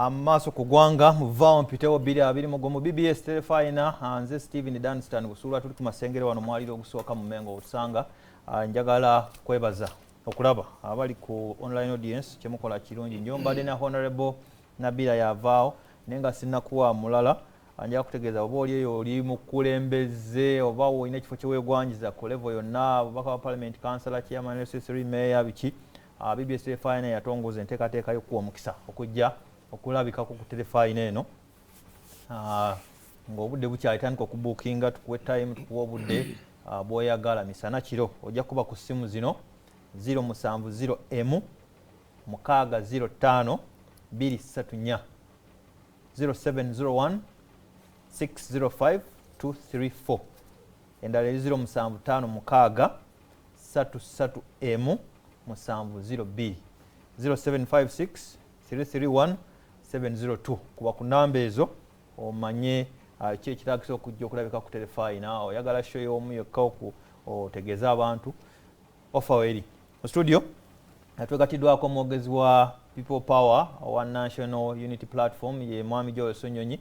Amaaso ku ggwanga muvaawo mpitewo 2021 BBS Terefayina. Nze Stephen Danstan Busuulwa, tuli ku Masengere wano mwaliro ogusooka mu Mengo otusanga. Njagala kwebaza okulaba abali ku online audience, kyemukola kirungi nnyo. Mbadde na Honorable Nabira yavaawo, naye nga sinnakuwa mulala, njagala kutegeeza oba oli eyo oli mukulembeze oba olina ekifo kyeweegwanyiza ku level yonna, obubaka bwa parliament, kansala, chairman, LC3, mayor, biki, BBS Terefayina yatongoza enteekateeka y'okuwa omukisa okujja okulabikako ku terefayina eno ng'obudde bukyali. Tandika okubuukinga, tukuwe time, tukuwe obudde bw'oyagala, misana, kiro. Ojja kuba ku ssimu zino: 0701 605 234, 0701 605 234. Endala eri 0756 331 702, 0756 331 702. Kuba ku namba ezo omanye ki ekitagisa okujja okulabika ku terefayina. Oyagala show y'omu yokka otegeeza abantu, offer weri mu studio. Twegatiddwako omwogezi wa People Power owa National Unity Platform, ye Mwami Joel Ssenyonyi.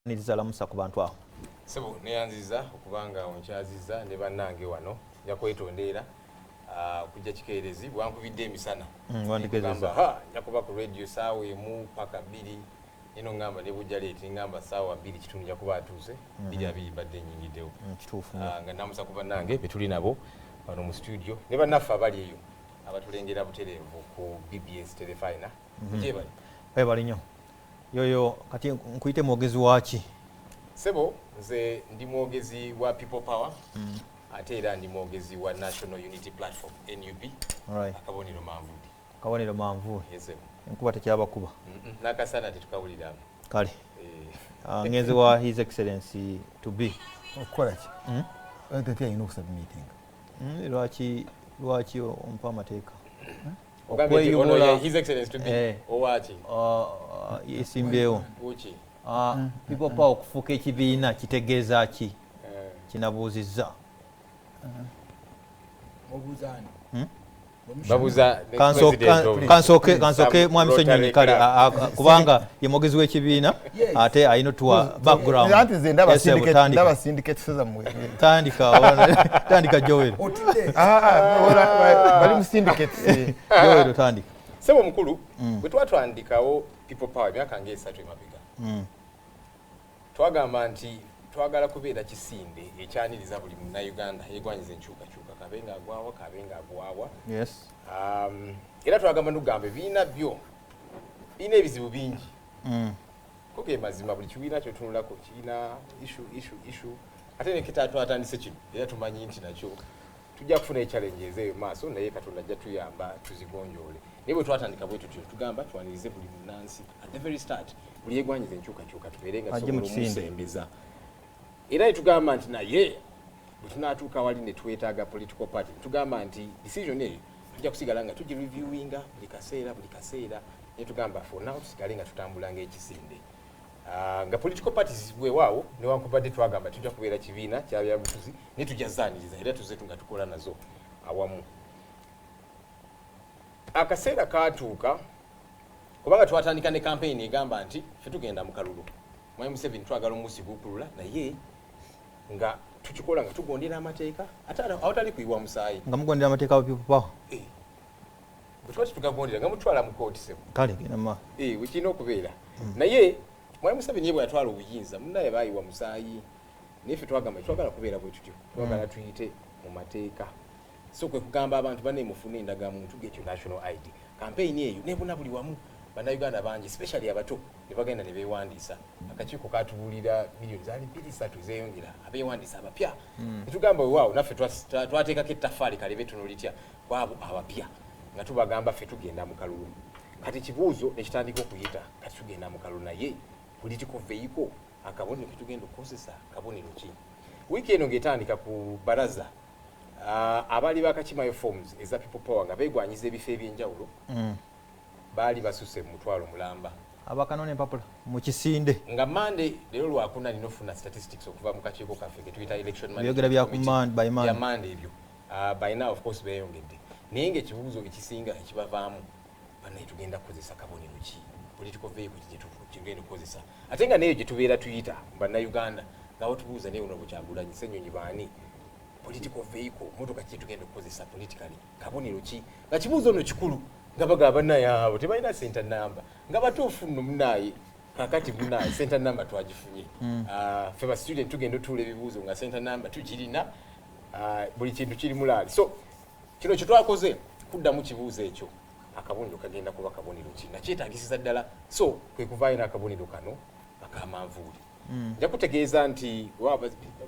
Niriza, lamusa ku bantu awo. Sebo, neyanziza okubanga onkyaziza ne bannange wano. Nja kwetondeera kujja kikeerezi, bwankubidde emisana. Wandigezeza. Nkugamba, "Ha, nja kuba ku radio 1 paka 2." Eno ngamba ne bujja late, ngamba 2:15 nja kuba atuuse. 2:20 mbadde nyingiddewo. Kituufu nnyo. Nga namusa ku bannange betuli nabo wano mu studio ne bannaffe abali eyo abatulengera butereevu ku BBS Terefayina. Gyebali. Webali nnyo. Yoyo kati nkuyite mwogezi waaki? Sebo, nze ndi mwogezi wa People Power, ate era ndi mwogezi wa National Unity Platform, NUP. Akabonero manvuuli. Akabonero manvuuli. Yes, sebo. Enkuba tekyabakuba? N'akasana tetukawuliramu. Kale. Eh. Ngenze wa His Excellency to be. Okukola ki? Tete alina okusubmitinga. Lwaki ompa amateeka? Ogambye nti ono Okweyubula- ye His Excellency to be Eh. owaki? Esimbyewo. Wuki? People Power okufuuka ekibiina kitegeeza ki? Eh. Kinabuuzizza. Obuuzaani? Hmm? Babuuza the president of Kansooke mwami Rotary Ssenyonyi, kale Club. kubanga ye mwogezi w'ekibiina ate alina otuwa background. Anti nze ndaba Yes, sir, tandika. ndaba syndicate zammwe. Tandika, Joel. Otudde. Ah, ah, bali mu syndicate. Joel, tandika. Sebo mukulu, bwe twatwandikawo People Power emyaka nga 3 emabega, twagamba nti twagala kubeera kisinde ekyaniriza buli Munnayuganda yegwanyiza enkyukakyuka, kabe nga agwawa, kabe nga agwawa. Era twagamba nokugamba ebibiina byo birina ebizibu bingi. Ko ge mazima, buli kibiina kyotunulako kirina issue, issue, issue. Ate nekita twatandise kino, era tumanyi nti nakyo tujja kufuna challenges eyo maaso, naye Katonda ajja tuyamba tuzigonjoole. Naye bwe twatandika bwe tutyo, tugamba twanirize buli munnansi at the very start, buli yegwanyiza enkyukakyuka, tubeere nga Ajje mu tusobola kisinde. omusembeza. Era netugamba nti naye bwe tunaatuuka wali ne twetaaga political party, tugamba nti decision eyo tujja kusigala nga tugireviewinga buli kaseera, buli kaseera. Naye tugamba for now tusigale nga tutambula ng'ekisinde. Nga political parties weewaawo, newankubadde twagamba tujja kubeera kibiina kyabyabufuzi, naye tujja zaaniriza era tuze nga tukola nazo awamu. Akaseera katuuka, kubanga twatandika ne campaign egamba nti ffe tugenda mu kalulu, Mwami Museveni twagala omusiguukulula, naye nga tukikola nga tugondera amateeka ate awatali kuyiwa musaayi. Nga mugondera amateeka wa People Power? Eh. Bwe tuba tetugagondera nga mutwala mu kooti, sebo. Kale, genda ma. Eh, wekirina okubeera. Naye Mwami Museveni ye bwe yatwala obuyinza, munaye baayiwa musaayi, naye ffe twagamba twagala kubeera bwe tutyo, twagala tuyite mu mateeka. So kwe kugamba abantu bane mufune endagamuntu, get your national ID. Campaign eyo nebuna buli wamu, Bannayuganda bangi, especially abato, ne bagenda ne beewandiisa. Akakiiko katubuulira miliyoni zaali bbiri satu zeeyongera abeewandiisa abapya. Netugamba weewaawo, naffe twateekako ettaffaali kalebe tuno litya kwabo abapya, nga tubagamba ffe tugenda mu kalulu. Kati kibuuzo nekitandika okuyita, kati tugenda mu kalulu, naye political vehicle, akabonero ketugenda okukozesa kabonero ki? Wiiki eno ng'etandika ku baraza, abaali bakakimayo forms eza People Power nga beegwanyiza ebifo ebyenjawulo baali basuse mu 500,000. Abakanona empapula mu kisinde. Nga Mande, leero Lwakuna, nina ofuna statistics okuva mu kakiiko kaffe ketuyita Election Byogera bya ku Committee. By Monday. Bya Mande ebyo. By now of course beeyongedde, naye ngaekibuuzo ekisinga ekibavaamu Banaye, tugenda kukozesa kabonero ki? Political vehicle ki gyetugenda okukozesa? Ate nga neyo gye tubeera tuyita Bannayuganda nga batubuuza, naye Honorable Kyagulanyi Ssenyonyi baani, political vehicle, motoka ki tugenda okukozesa politically, kabonero ki? Nga kibuuzo nno kikulu, nga bagamba bannaye abo tebalina center number, nga batuufu nno. Munaye, kakati munaye center number twagifunye. Ffe ba student tugenda otuula ebibuuzo nga center number tugirina. Buli kintu kiri mulaali. So kino kyetwakoze kuddamu kibuuzo ekyo, akabonero kagenda kuba kabonero ki? Nakyetagisiza ddala. So kwe kuvaayo n'akabonero kano akamanvuuli. Nja kutegeeza nti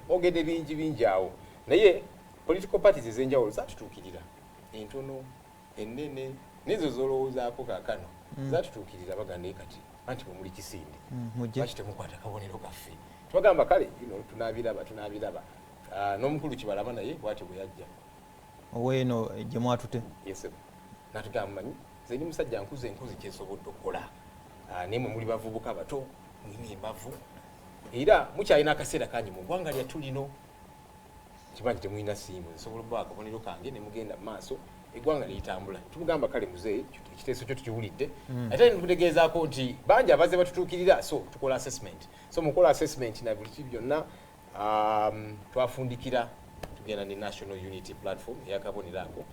ogende bingi bingi awo, naye political parties ez'enjawulo zatutuukirira, entono, ennene, nezo zolowoozaako kaakano zatutuukirira. Baganda kati anti bwe muli kisinde, lwaki temukwata kabonero kaffe? Tubagamba kale, tunaabiraba, tunaabiraba. N'omukulu Kibalama naye bwatyo bwe yajja. Oweeno gye mwatute. Yes, natugamba, manyi nze ndi musajja nkuze, nkozi kyensobodde okukola. Naye mwe muli bavubuka bato, mulina embavu, era mukyalina akaseera kangi mu ggwanga lyattu lino. Kimanyi temulina siimu, nsobola okuba akabonero kange ne mugenda mu maaso, eggwanga liyitambula. Tumugamba kale muzeeyi, ekiteeso kyo tukiwulidde, ate nitutegeezaako nti bangi abazze batutuukirira. So tukola assessment. So mukola assessment na buli ki byonna, twafundikira tugenda ne National Unity Platform eyakabonero ako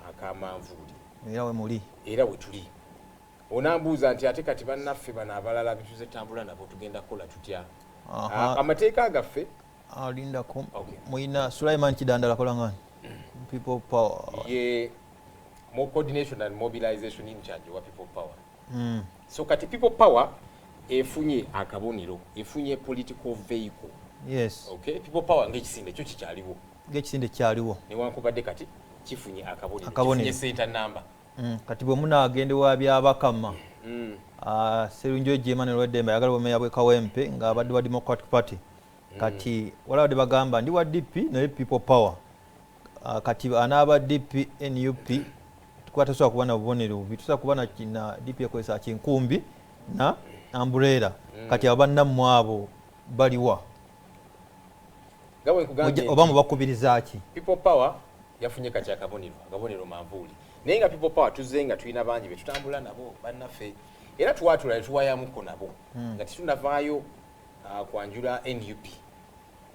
akamanvuuli. Era we muli. Era we tuli. Onambuuza nti ate kati bannaffe bano abalala betuze tambula nabo tugenda kukola tutya? Amateeka gaffe. Alindako. Muyina Sulaiman Kidandala kolangani People Power. Ye mo coordination and mobilization in charge wa People Power. So kati People Power efunye akabonero, efunye political vehicle. Okay, People Power ng'ekisinde kyo kikyaliwo. Ng'ekisinde kyaliwo. Newankubadde kati kifunye akabonero. Akabonero. Kifunye center number. Kati bwe munaagende wa Byabakama, Serunjogi Emmanuel Weddembe ayagala obumeya bw'e Kawempe ng'abadde wa Democratic Party. Kati walabadde bagamba ndi wa DP naye People Power. Kati anaaba DP NUP, kuba tasobola kuba na bubonero bubi, tosobola kuba na DP ekozesa kinkumbi na umbrella. Kati abo bannammwe abo baliwa? Nga bwe nkugambye, oba mubakubiriza ki? People Power yafunye kati akabonero, akabonero manvuuli. Naye nga People Power tuzze nga tulina bangi be tutambula nabo bannaffe, era twatula ne tuwayamuko nabo nga tetunavaayo kwanjula NUP.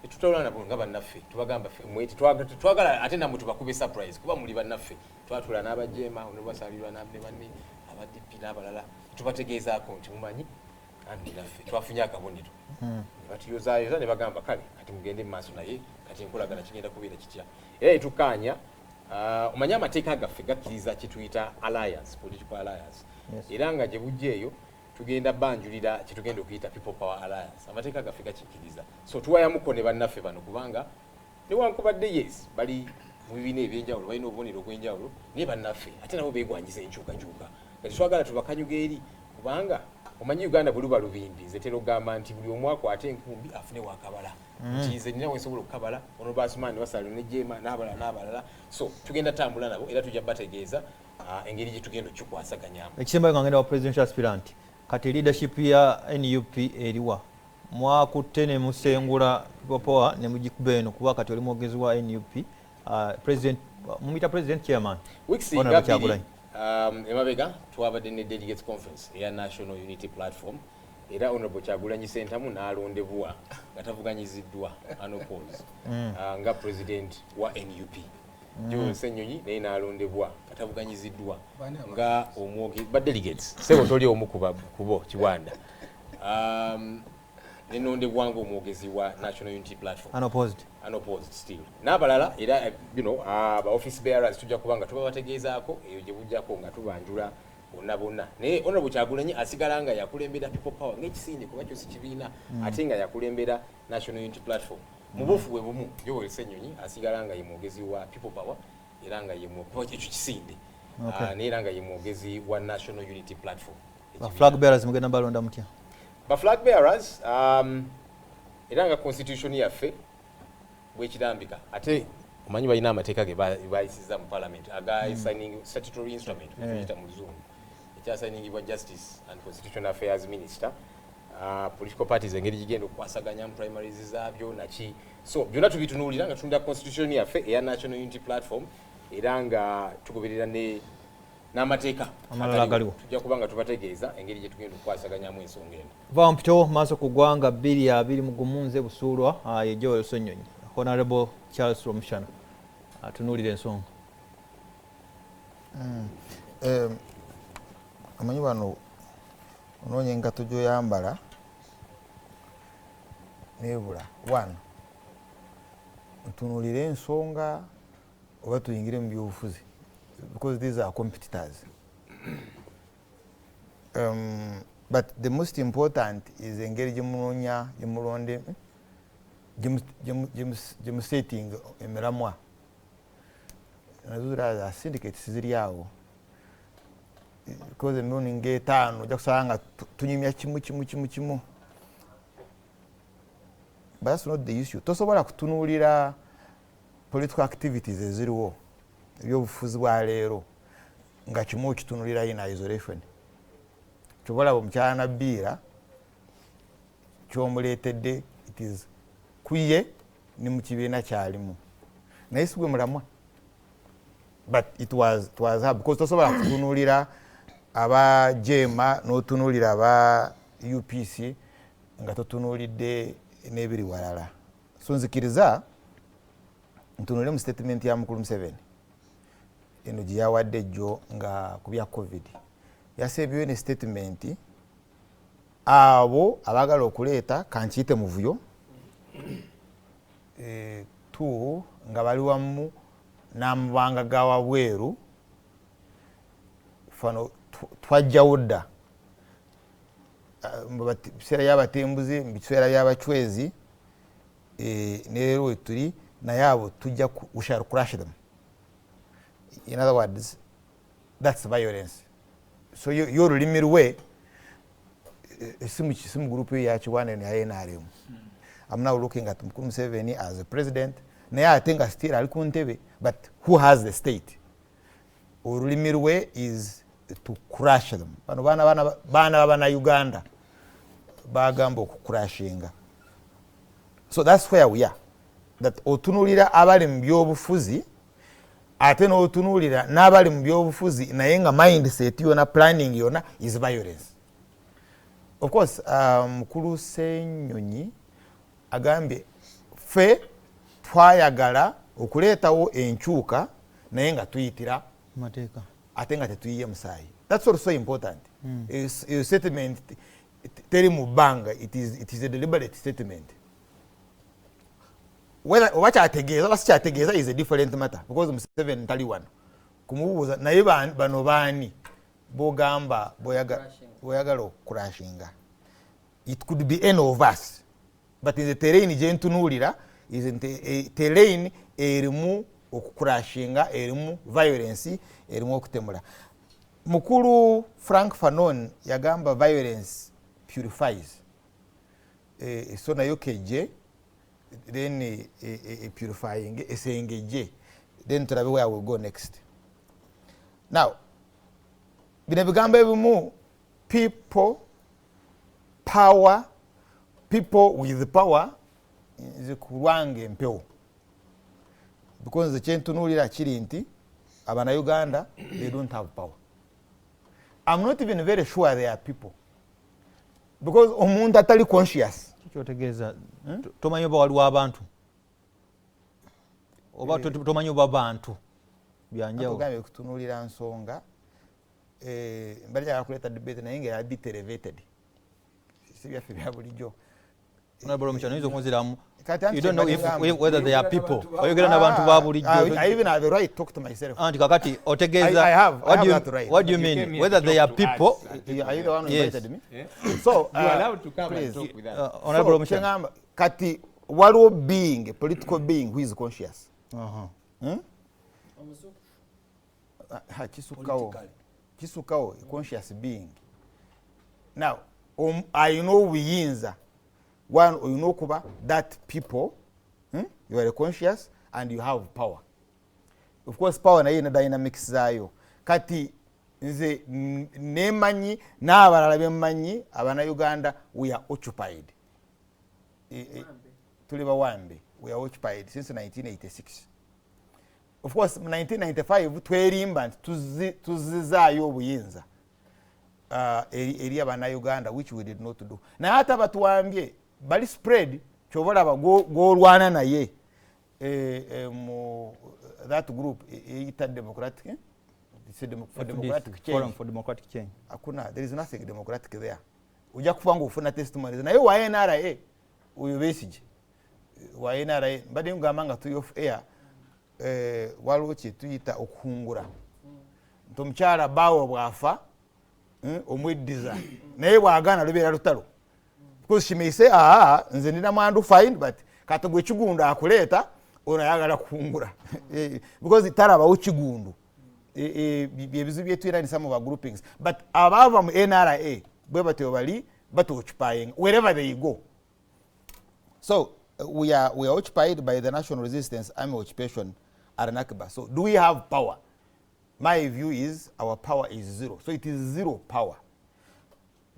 Tetutawula nabo nga bannaffe, tubagamba ffe mwe tetwagala ate nammwe tubakube surprise kuba muli bannaffe. Twatula n'abajeema nebasalirwa ne banne aba DP n'abalala, tubategeezaako nti mumanyi anti naffe twafunye akabonero. Ne batuyozaayoza ne bagamba kale kati mugende mu maaso, naye kati enkolagana kigenda kubeera kitya? Era netukkaanya. Omanye amateeka gaffe gakkiriza kyetuyita alliance, political alliance. Era nga gye bujja eyo tugenda banjulira kyetugenda okuyita People Power Alliance. Amateeka gaffe gakikkiriza. So tuwayamuko ne bannaffe bano, kubanga newankubadde yes bali mu bibiina ebyenjawulo, balina obubonero obwenjawulo, naye bannaffe ate nabo beegwanyiza enkyukakyuka nga tetwagala tubakanyuga eri, kubanga omanyi Uganda bwe luba lubimbi, nze tera okugamba nti buli omu akwate enkumbi afune wakabala, nti nze nina wensobola okukabala ono basumaani basalo ne Jema n'abalala n'abalala. So tugenda tambula nabo era tujja bategeeza engeri gye tugenda okukikwasaganyamu. Ekisembayo nga ngenda wa presidential aspirant, kati leadership ya NUP eriwa? Mwakutte ne musengula People Power ne mugikuba eno, kuba kati oli mwogezi wa NUP, president mumuyita president chairman. Weeks Honorable nga 2 Kyagulanyi. Emabega twabadde ne delegates conference eya National Unity Platform, era Honorable Kyagulanyi Sentamu n'alondebwa nga tavuganyiziddwa, unopposed, nga president wa NUP. Joel Ssenyonyi naye n'alondebwa nga tavuganyiziddwa Baani aba? nga omwoge ba delegates. Sebo toli omu kubo Kiwanda. Nenondebwa nga omwogezi wa National Unity Platform. Unopposed. Unopposed still. N'abalala era ba office bearers tujja kuba nga tubabategeezaako eyo gye bujjako nga tubanjula bonna bonna. Naye Honorable Kyagulanyi asigala nga yakulembera People Power ng'ekisinde, kuba kyo si kibiina, ate nga yakulembera National Unity Platform. Mu buufu bwe bumu, Joel Ssenyonyi asigala nga ye mwogezi wa People Power, era nga ye kuba ekyo kisinde. Naye era nga ye mwogezi wa National Unity Platform. Ba flag bearers mugenda balonda mutya? Ba flag bearers, era nga constitution yaffe bwekirambika, ate omanyi balina amateeka ge bayisizza mu parliament aga signing statutory instrument, tuyita mu Luzungu, ekyasayiningibwa Justice and Constitutional Affairs Minister, political parties engeri gigenda okukwasaganya mu primaries zaabyo naki. So byonna tubitunuulira nga tunulira constitution yaffe eya National Unity Platform, era nga tugoberera ne N'amateeka Amalala agaliwo. Tujja kuba nga tubategeeza engeri gye tugenda okukwasaganyamu ensonga eno. Va mpito maaso ku ggwanga 2021. Nze Busuulwa, ye Joel Ssenyonyi. Honorable Charles Rwomushana atunuulira ensonga. Amanyi wano onoonya engatto gy'oyambala nebula. One, ntunuulire ensonga oba tuyingire mu byobufuzi, because these are competitors. But the most important is engeri gyemunoonya, gyemulonde, gyemusetting emiramwa. Nazo zira za syndicates ziri awo, because emirundi ng'etaano ojja kusanga nga tunyumya kimu kimu kimu kimu, but that's not the issue. Tosobola kutunuulira political activities eziriwo, ebyobufuzi bwa leero, nga kimu okitunuulira in isolation. Kyoba olaba omukyala Nabbiira kyomuleetedde, it is kuye ne mu kibiina kyalimu, naye si gwe mulamwa, but it was her, because tosobola kutunuulira aba JEEMA n'otunuulira aba UPC nga totunuulidde n'ebiri walala. So nzikiriza ntunuule mu statement ya mukulu Museveni eno gye yawadde ejjo nga ku bya COVID. Yaseebyeyo ne statement abo abaagala okuleeta kankiyite muvuyo tu nga bali wamu n'amabanga ga wabweru. Fano twajjawo dda mu biseera by'abatembuzi, mu biseera by'abacwezi, ne leero we tuli naye abo tujja we shall crush them. In other words, that's violence. So yo olulimi lwe si mu group ya Kiwana eno ya NRM. I'm now looking at Mukulu Museveni as a president, naye ate nga still ali ku ntebe, but who has the state. Olulimi lwe is to crush them. Bano baana b'abannayuganda bagamba okucrushinga. So that's where we are, that otunuulira abali mu byobufuzi, ate n'otunuulira n'abali mu byobufuzi naye nga mindset yona, planning yona is violence. Of course, mukulu Ssenyonyi agambye ffe twayagala okuleetawo enkyuka naye nga tuyitira mateeka, ate nga tetuyiye musaayi. That's also important. Eyo statement teri mu bbanga. It is a deliberate statement. Whether oba kyategeeza oba sikyategeeza is a different matter, because Museveni tali wano kumubuuza. Naye bano baani bogamba boyagala okucrushinga? It could be any of us, but nze terrain gyentunuulira is nti terrain erimu okucrushinga, erimu violence, erimu okutemula. Mukulu Frank Fanon yagamba violence purifies. So nayo keje then purifying esengejje, then tulabe where we go next. Now bino ebigambo ebimu, people power, people with power, nze kulwanga empewo, because nze kyentunuulira kiri nti abanauganda, they don't have power. I'm not even very sure they are people, because omuntu atali conscious. Kyotegeeza tomanyi oba waliwo abantu oba tomanyi oba bantu byanjawulo. Atugambye kutunuulira nsonga. Mbadde njagala kuleeta debate naye nga bit elevated, si byaffe bya bulijjo. Honorable Omukyala, oyinza okunziramu? Kati anti You don't know kyembadde if whether they are people. Oyogera n'abantu ba bulijjo. I even have a right to talk to myself. Anti kakati otegeeza I what have do you that right. What do you But you mean came here whether to they are talk to people? us. Are you the one who Yes. invited me? Yeah. So, You are allowed to come and please. talk with us. Honorable So, Omukyala. kyeŋŋamba, kati waliwo being, a political being who is conscious. Hmm? Ha, kisukkawo, kisukkawo a conscious being. Now ayina obuyinza. One, olina okuba that people, You are conscious and you have power. Of course, power naye ina dynamics zaayo. Kati nze nemanyi n'abalala bemmanyi, abanauganda, we are occupied. Tuli bawambe. We are occupied since 1986. Of course, mu 1995 twerimba nti tuzizaayo obuyinza eri abannayuganda, which we did not do. Naye ate abatuwambye bali spread. Kyoba olaba gwolwana naye mu that group eyita democratic, eh? It's a for democratic FDC, Forum change. For Democratic Change. Hakuna, there is nothing democratic there. Ojja kuba nga ofuna testimonies, naye wa NRA oyo Besigye wa NRA, mbadde ngamba nga tuli off air, waliwo kyetuyita okuhungura nti omukyala baawe bw'afa, omweddiza, naye bw'agaana lubeera lutalo, because she may say, "Aa, nze ndina mwandu." Fine, but kati gwe Kigundu akuleeta ono ayagala kuhungura, because tarabawo Kigundu. Byebizibu byetulina in some of our groupings, but abaava mu NRA bwe batyo bali batuoccupying wherever they go. So we are occupied by the National Resistance Army occupation, Arnakba. So do we have power? My view is our power is zero. So it is zero power.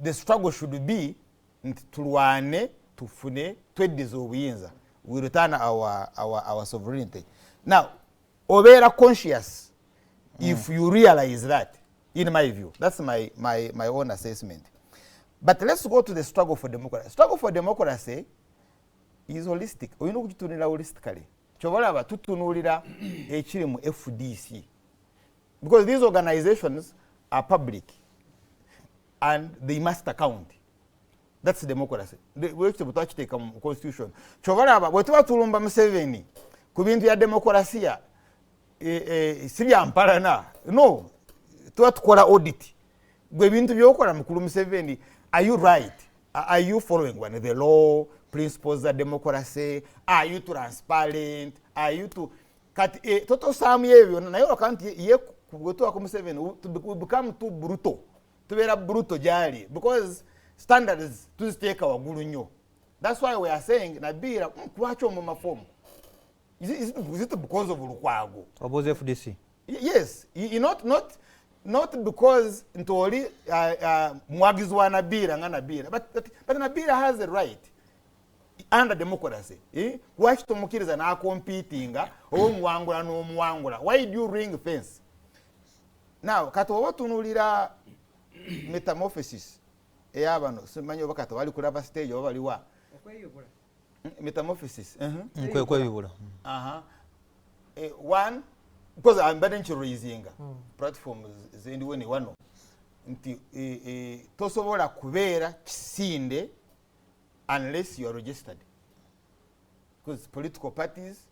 The struggle should be nti tulwane tufune tweddiza obuyinza, we return our sovereignty. Now obeera conscious if you realize that. In my view, that's my own assessment. But let's go to the struggle for democracy. Struggle for democracy is holistic. Olina okugitunulira holistically. Kyoba olaba tutunuulira ekiri mu FDC, because these organizations are public and they must account. That's democracy. Bwekityo bwe twakiteeka mu constitution. Kyova olaba bwe tuba tulumba Museveni ku bintu bya demokrasiya, si byampalana, no, tuba tukola audit. Gwe ebintu byokola, mukulu Museveni, are you right? Are you following one the law, principles za democracy? Are you transparent? Are you to kati totosaamu ebyo byonna, naye olwoka nti ye bwe tuba ku Museveni, we become too brutal, tubeera brutal gyali because standards tuziteeka waggulu nnyo. That's why we are saying, Nabiira, lwaki omuma fomu? Is it because of Lukwago? Obuuza FDC? Yes, not because nti oli mwagizi wa Nabiira nga Nabiira, but Nabiira has a right under democracy, eh? Lwaki tomukkiriza n'akompitinga oba omuwangula n'omuwangula? Why do you ring fence now? Kati oba otunuulira metamorphosis eyabano, simanyi oba kati bali kulaba stage oba baliwa. Metamorphosis, Kweyubula. Aha. One, because mbadde nkiraisinga platform zendiwo ne wano nti tosobola kubeera kisinde unless you are registered, because political parties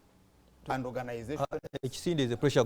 and organizations Ekisinde is a pressure.